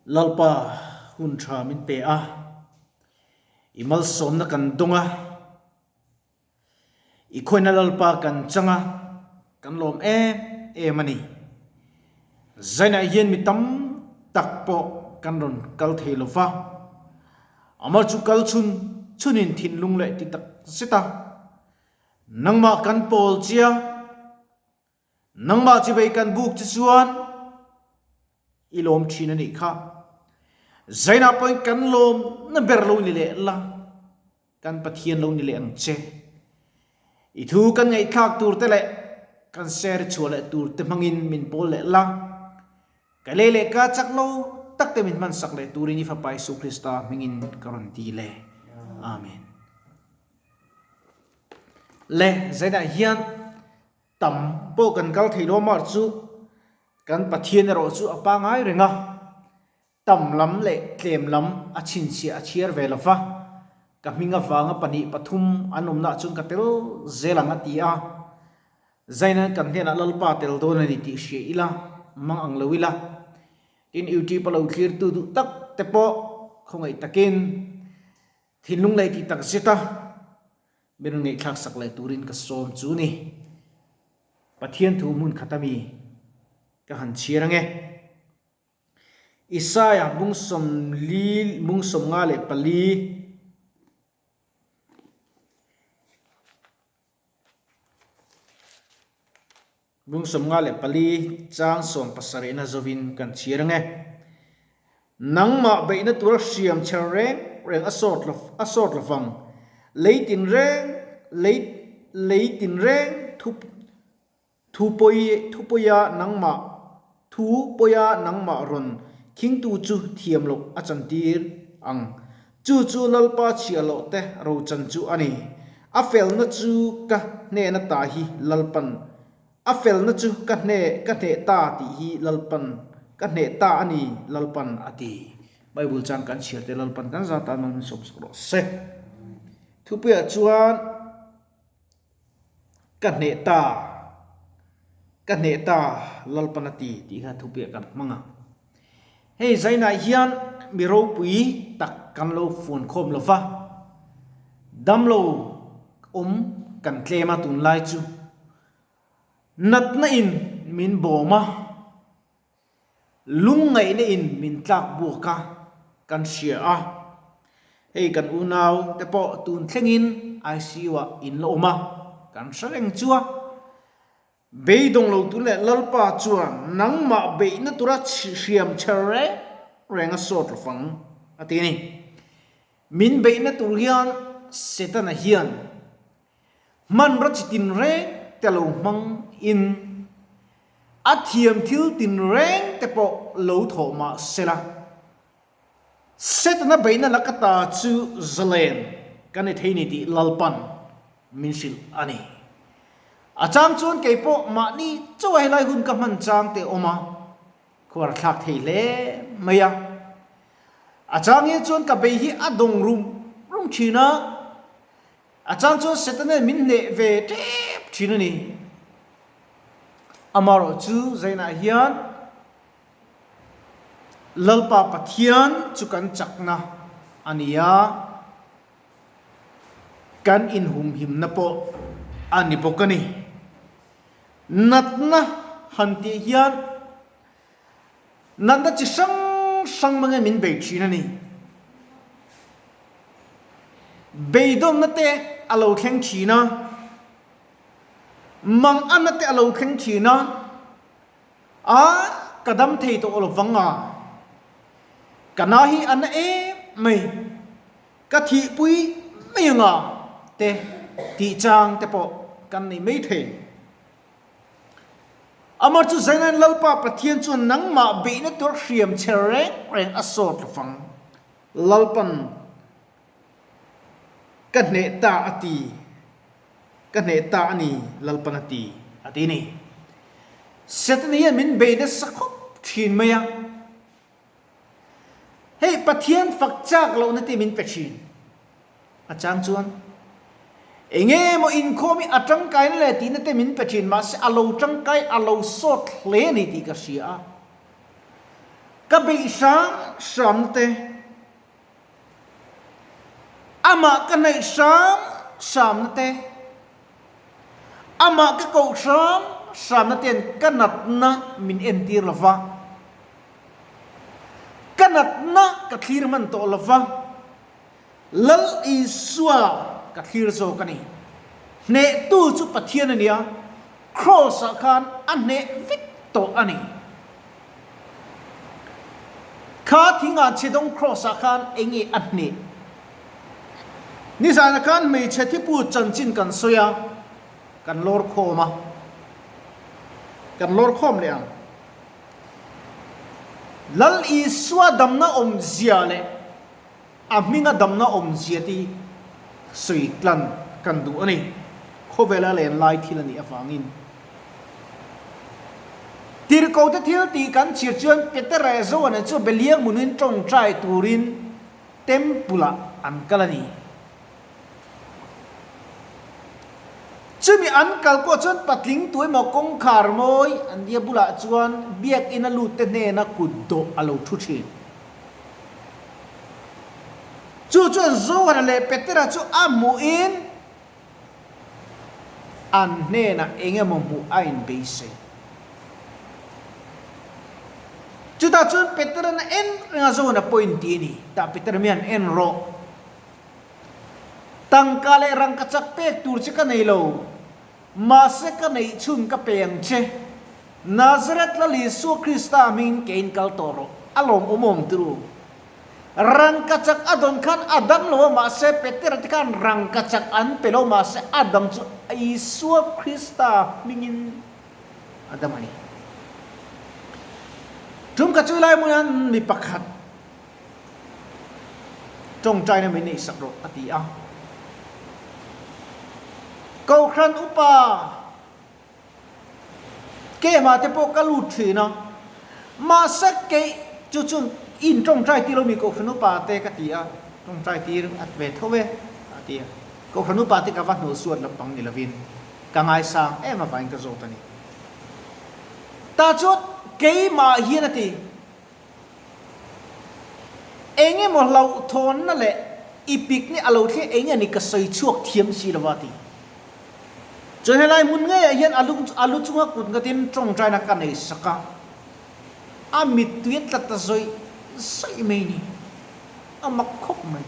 Lalpa hun tha min pe a, i malsawmna kan dawng a, i khawina Lalpa kan chang a, kan lawm em em a ni. Zainah hian mi tam tak pawh kan rawn kal thei lo va, amah chu kal chhun chhunin thinlung leh ti tak zet a, nangmah kan pawl chia. Nangmah chivei kan buk che chuan i lawm thin a nih kha. Zainah pawhin kan lawm na ber lo ni leh la, kan Pathian lo ni leh ang che. I thu kan ngaihthlak tur te leh kan share chhuah leh tur te hmangin min pawl leh la. Ka lei leh ka chak lo tak te min hmansak leh turin i Fapa Isu Krista hmingin ka rawn ti le. Amen. Le, zainah hian Tam pawh kan kal thei lo mar chu kan Pathian erawh chu a pangai reng a, tam lam leh tlem lam a chhinchhiah a chhiar ve lo va, ka hming avanga pahnih pathum an awmnaah chuan ka tel zel ang a ti a, Zaina kan hnenah Lalpa tel dawn a ni tih hria ila, mang ang lo ila. Tin, YouTube a lo thlirtu duh tak te pawh khawngaih takin thinlung leh tih tak zet a. Mi rawn ngaihthlak sak leh turin ka sawm chu ni. Pathian thu hmun khat ami ka han chhiar ange. Isaiah bung sawmli bung 54 Bung 54 chang 17 na zovin kan chhiar ange. Nangmah beihna tura hriam chher reng reng a sawt lo a sawt lovang. Lei tin reng lei lei tin reng thu thu pawi thu pawia nangmah thu pawia nangmah rawn khingtu chu thiam loh a chantir ang. Chu chu Lalpa chhiah loh te rochan chu a ni. A felna chu ka hnehna ta hi Lalpan A felna chu ka hne ka hneh ta tih hi Lalpan ka hneh ta a ni Lalpan a ti. Bible chang kan chhiar te Lalpan kan zat tan min sawm sak rawh se. Thupuiah chuan ka hneh ta ka hneh ta Lalpan a ti tih kha thupuiah kan hmang a. Hei zainah hian mi ropui tak kan lo fuan khawm lo va, damlo awm kan tlem a tunlai chu natna in min bawm a, lungngaihna in min tlak buak a kan hria a, hei kan unau te pawh tun thlengin ICU ah in la awm a kan hre reng chu a. Beidawng lo tur leh Lalpa chuan nangmah beihna tura hriam chher reng reng a sawt lo fang, a ti a ni. Min beihna tur hian Setana hian hmanraw chi tin reng te lo hmang in a thiam thil tin reng te pawh lo thawh mah sela, Setana beihna laka ta chu zalen ka ni thei ni tih Lalpan min hrilh a ni. A chang chuan kei pawh mahni chaw helai hun ka hman chang te awm a, khuar thlak thei hle mai a. A chang hi chuan ka bei hi a dawng rum rum thin a, a chang chuan Setana min hneh ve tep thin a ni. Amaherawh chu zainah hian Lalpa Pathian chu kan chakna a ni a, kan inhumhimna pawh a ni bawk a ni. Natna han tih hian natna chi hrang hrang mange min bei thin a ni. Beidawnna te a lo thleng thin a, manganna te a lo thleng thin a. A, ka dam thei tawh lo vang a, ka na hi a na em mai, ka thihpui mai anga te tih chang te pawh kan nei mai thei. Amah chu Zainan Lalpa Pathian chuan nangmah beihna tur hriam chher reng reng a sawt lo vang. Lalpan ka hneh ta a ti. Ka hneh ta a ni, Lalpan a ti, a ti ni. Satan hian min bei nasa khawp thin mai a. Hei Pathian fak chak lohna te min pe thin. A chang chuan enge emaw inkhawm hi a tangkaina leh tihna te min pe thin mahse a lo tangkai a lo sawt hle a ni tih ka hria a. Ka beih hram hramna te, amah ka hnaih hram hramna te, amah ka koh hram hramna ten ka natna min entir lo va, ka natna ka thlir hman tawh lo va, Lal Isua ka thlir zawk a ni. Hnehtu chu Pathian a nia, Kraws-ah khan a hneh vek tawh a ni. Kha thingah chhedawng Kraws-ah khan eng nge a hneh? Nizanah khan hmeichhe thipu chanchin kan sawi a, kan lawr khawm a, kan lawr khawm leh ang. Lal Isua damna awmzia leh A hminga damna awmzia te sawi tlan kan duh a ni. Khawvela len lai thil a nih avangin. Tirhkohte thil tih kan chhiar chuan Petera leh Johana chu Beliang hmunin tawngtai turin Temple-ah an kal a ni. Chumi an kal pawh chuan patling tu emaw kawngkhar mawi an nia bulah chuan biakina lutte hnena kutdawh a lo thu thin. Chu chuan Johana leh Petera chu a hmuhin an hnenah eng emaw hmuh a inbeisei. Chutah chuan Petera'n a en reng a, Johana pawh inti a ni. Tah Petera mian en rawh. Tangka leh rangkachak pek tur che ka nei lo. Mahse ka neih chhun ka pe ang che. Nazareth Lal Isua Krista hmingin ke in kal tawh rawh. A lawm awm awm tir u. Rangkachak a dawn khan a dam lo a mahse Petera te khan rangkachak an pe lo mahse a dam chu Isua Krista hmingin a dam a ni. Tum ka chui lai hmun hian mi pakhat Tawngtaina min neihsak rawh a ti a. Kohhran upa Kema te pawh ka lut thin a, mahse kei chu chu in tawngtai tir lo mi Kohhran upa te ka ti a, tawngtai tir a ve tho e a ti a. Kohhran upa te ka va hnuhsuat lampang ni lovin ka ngaisang em avangin ka zawt a ni. Tah chuan keimah hian a ti. Eng emaw hlauhthawnna leh i picnic a lo thleng eng nge ni ka sawi chhuak thiam si lo a ti. Chuan helai hmun ngeiah hian a lung a lu chunga kut nghatin tawngtaina ka nei sak a, a mittui a tla ta zawih zawih mai ni. A mak khawp mai.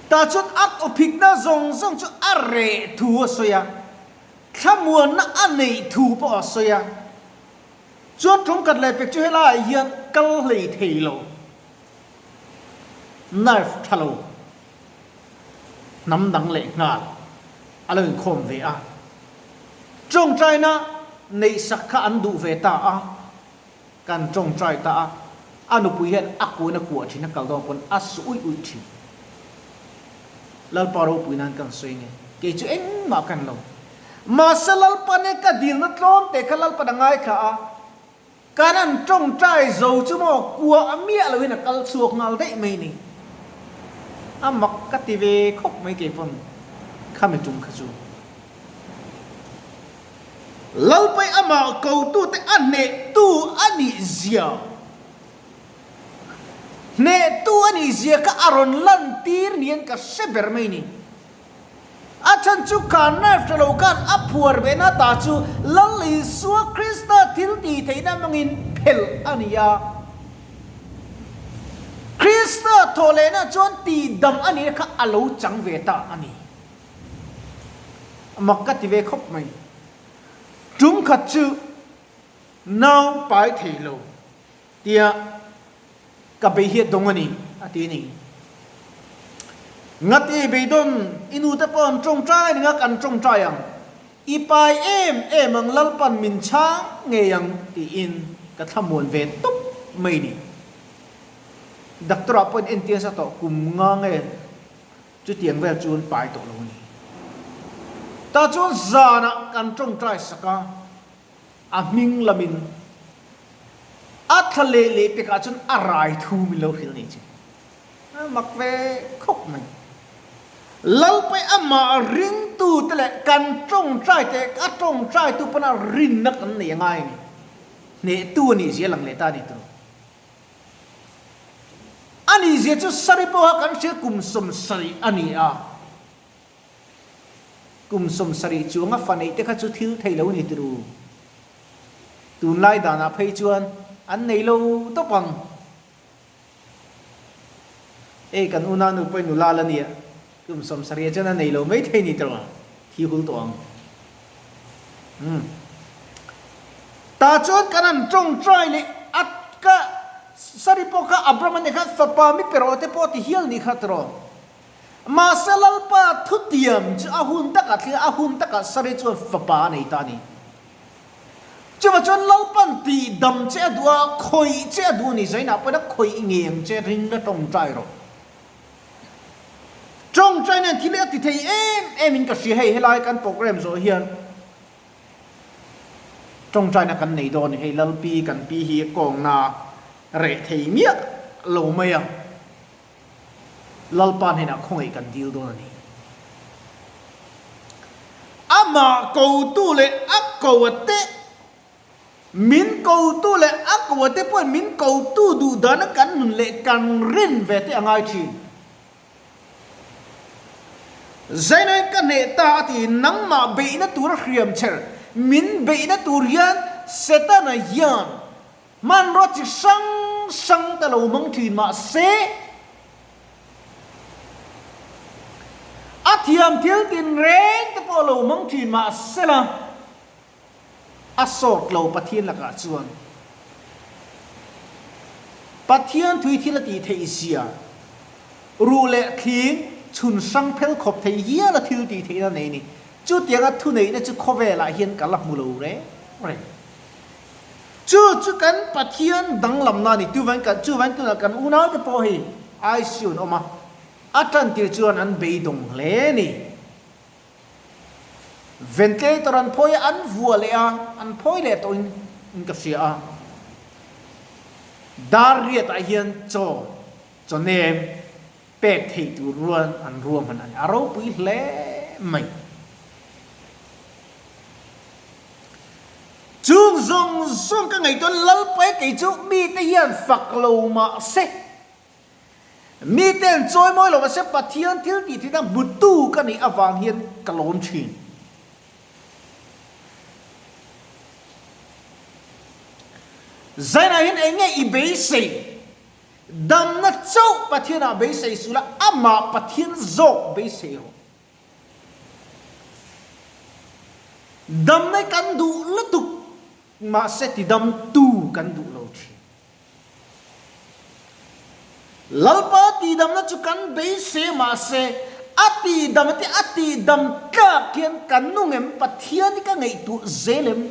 Tah chuan a tawphikna zawng zawng chu a reh thu a sawi a. Thlamuanna a neih thu pawh a sawi a, chuan ṭawngkhat leh pek chu helaiah hian kal hlei thei lo, nerve ṭha lo, hnam dang leh nghal a lo inkhawm ve a. Ṭawngṭaina neihsak kha an duh ve ta a, kan ṭawngṭai ta a, a nupui hian a kuain a kuah ṭhin a, kal dawn pawn a su uih uih ṭhin. Lalpa ropui nan kan sawi nge? Kei chu engmah kan lo. Mahse Lalpa nen ka dilna tlawm teh kha Lalpa'n a ngaithla a, kan an tawngtai zo chu maw kuah miah loin a kal chhuak nghal daih mai ni. A mak ka ti ve khawp mai kei pawn khami tum kha chu. Lalpai amah kotute a hnehtu a nih zia. Hnehtu a nih zia kha a rawn lantir niin ka hre ber mai ni. A chhan chu kha nerve tha lo khan a phuar ve na ta chu Lal Isua Krista thil tih theihna hmangin phelh a ni a. Krista thawh lehna chuan tihdam a nihna kha a lo chang ve ta a ni. Mak ka ti ve khawp mai. Tum khat chu nau pai thei lo. Tia ka bei hi a dawng a ni, a ti a ni. Ngati beidawn i nute pawh an tawngtai ning a, kan tawngtai ang. I pai em em ang Lalpan min chhang ngei ang tiin ka thlamuan ve tawp mai ni. Doctor ah pawhin entir sa tawh kum nga nge chutiang vel chu an pai tawh lo a ni. Tah chuan zanah kan tawngtai sak a. A hming lamin a thla leh leh pekah chuan a rai thu min lo hrilh nei che. A mak ve khawp mai. Lalpai amah ringtute leh kan tawngtai te a tawngtaitu pawn a rinna kan nei a ngai a ni. Hnehtu a nih zia lang leh ta a ni tur. A nih zia chu Sari pawha kan hria kum 70 a ni a. Kum 70 chuanga fa neih te kha chu thil thei lo a ni turu. Tunlai danah phei chuan an nei lo tawp ang. Hei kan unau nu pawhin nula la nia, kum 70 chuan a nei lo mai thei ni tawh ang, thi hul tawh ang. Umm. Tah chuan kan han tawngtai leh a ka Sari pawh kha Abraham a nih kha fapa mi pe rawh te pawh ti hial nih kha tawh. Mahse Lalpa thutiam chu a hun takah thlir a, a hun takah Sari chuan fapa a nei ta a ni. Chuvah chuan Lalpan tih dam che a duh a, khawih che a duh a ni. Zainah pawhin a khawih ngeng che ring la tawngtai rawh. Tawngtai nen thil hi a ti thei em em in ka hria hei helai kan program zawh hian tawngtaina kan nei dawn a ni. Hei Lalpi kan pi hi kawngna reh thei miah lo mai a. Lalpa hnenah khawngaih kan dil dawn a ni. Amah kotu leh a ko a te, min kotu leh a ko a te pawhin min kotu duh dana kan nun leh kan rin ve te a ngai thin. Zainain ka hneh ta a ti, nangmah beihna tura hriam cher, min beihna tur hian Setana hian Hmanraw chi hrang hrang te lo hmang thin mah se, a thiam thil tinreng te pawh lo hmang thin mah se la, a sawt lo Pathian lakah chuan Pathian thui thil a tih theih zia, ruh leh thling chhun hrang phel khawp thei hial a thil tih theihna nei a ni. Chutianga thuneihna chu khawvelah hian ka la hmu lo reng reng. Chu chu kan Pathian danglamna a ni. Tuvain kan chuvain tunah kan unaute pawh hi ICU an awm a, a tantir chuan an beidawng hle a ni. Ventilator an phawi a, an vuah leh a, an phawi leh tawhin in ka hria a. Dar riatah hian chaw, chaw nem pek theih tur rual an ruahman a ni. A ropui hle mai. Chung zawng zawng ka ngaihtuah Lalpai kei chu mite hian fak lo mah se, mite an chawimawi lo mah se Pathian thil tih theihna hmutu ka nih avang hian ka lawm thin. Zainah hian eng nge i beisei? Damna chauh Pathianah beisei suh la, amah Pathian zawk beisei rawh. Damna kan duh lutuk mahse tidamtu kan duh lo thin. Lalpa tidamna chu kan beisei mahse a tidam te a tidam tlak hian kan nung em Pathian hi ka ngaihtuah zel em?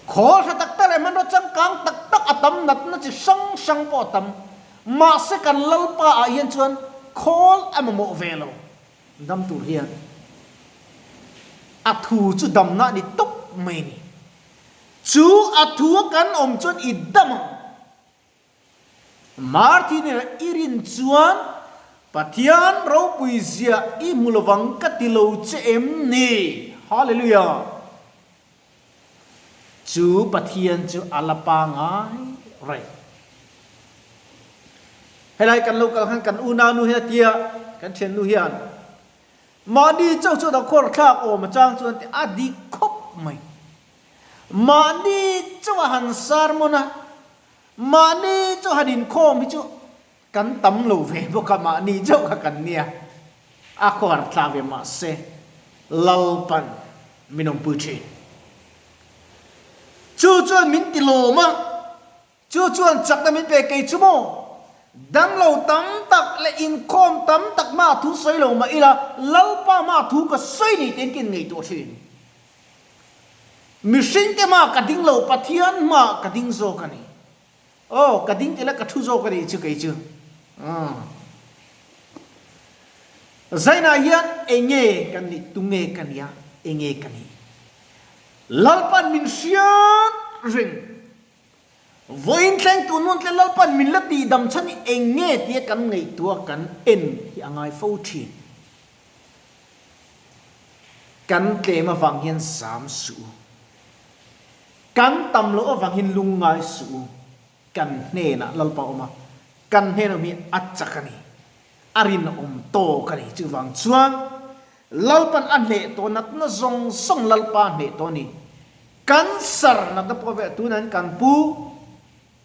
Khawl hre tak tak leh hmanraw changkang tak tak a tam natna chi hrang hrang pawh a tam. Mahse kan Lalpa ah hian chuan khawl a mamawh ve lo dam tur hian a thu chu damna a ni tawp mai a ni. Chu a thu a kan awm chuan i dam ang. Marthi nen i rin chuan Pathian ropui zia i hmu lovang ka ti lo che em ni? Hallelujah! Chu Pathian chu a la pangai reng. Helai kan lo kal khan kan unau nu hian a tia, kan thiannu hian mahni chauh chuan a khuar thlak awm a chang chuan ti a dik khawp mai. Mahni chauh a han sermon a, mahni chauh han inkhawm hi chu kan tam lo ve bawk a, mahni chauh kha kan nia, a khawhar thlak ve mahse Lalpan min awmpui thin. Chu chuan min ti lawm a. Chu chuan chakna min pe kei chu maw? Damlo tam tak leh inkhawm tam tak hmaah thu sawi lo mah ila, Lalpa hmaah thu ka sawi ni tiin ka inngaihtuah thin. Mihringte hmaah ka ding lo, Pathian hmaah ka ding zawk a ni. Aw, ka ding tila ka thu zawk a nih chu kei chu. Umm. Zainah hian enge kan nih, tunge ka nia, enge ka nih? Lalpan min hriat reng. Vawiin thleng tun hun tle Lalpan min la tihdam chhan hi eng nge tia kan ngaihtuah kan en hi a ngai fo thin. Kan tlem avang hian zam suh u. Kan tam loh avang hian lungngai suh u. Kan hnenah Lalpa awm a, kan hnenah awm hi a chak a ni. A rinawm tawk a ni. Chuvang chuan Lalpan a hneh tawh natna zawng zawng Lalpa a hneh tawh a ni. Cancer natna pawh vel tunah hian kan pu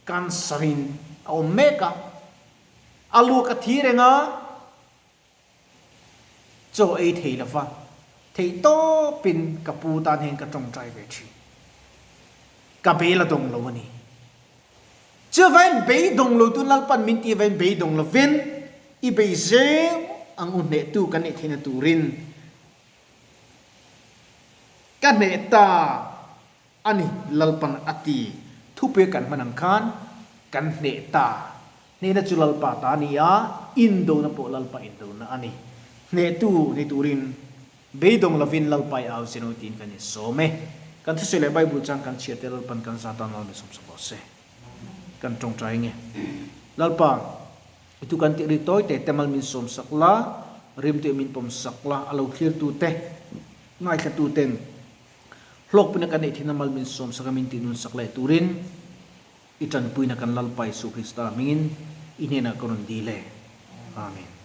cancer in a awm mek a. A luak a thi reng a. Chaw ei thei lova, theih tawpin ka pu tan hian ka tawngtai ve thin. Ka bel a dawng lo a ni. Chuvain beidawng lo tu Lalpan min tih avain beidawng lovin i bei zel ang u hnehtu kan nih theihna turin ka hneh ta. A ni, Lalpan a ti. Thupui kan hman ang khan kan hneh ta. Hnehna chu Lalpa ta a ni a, indona pawh Lalpa indona a ni. Hnehtu ni turin beidawng lovin Lalpa i au zeno tiin kan insawm e. Kan thusawi leh Bible chang kan chhiar te Lalpan kan za tan Lalmi sawmsak rawh se. Kan tawngtai nge. Lalpa, i thu kan tih ri tawi te te mal min sawmsak la, rimtu min pawmsak la, a lo thlirtu te, ngaithlatu ten, Hlawkpuina kan neih thinna mal min sawmsak a min tih nunsak leh turin i tanpuina kan Lalpa Isu Krista hmingin i hnenah ka rawn dil e. Amen.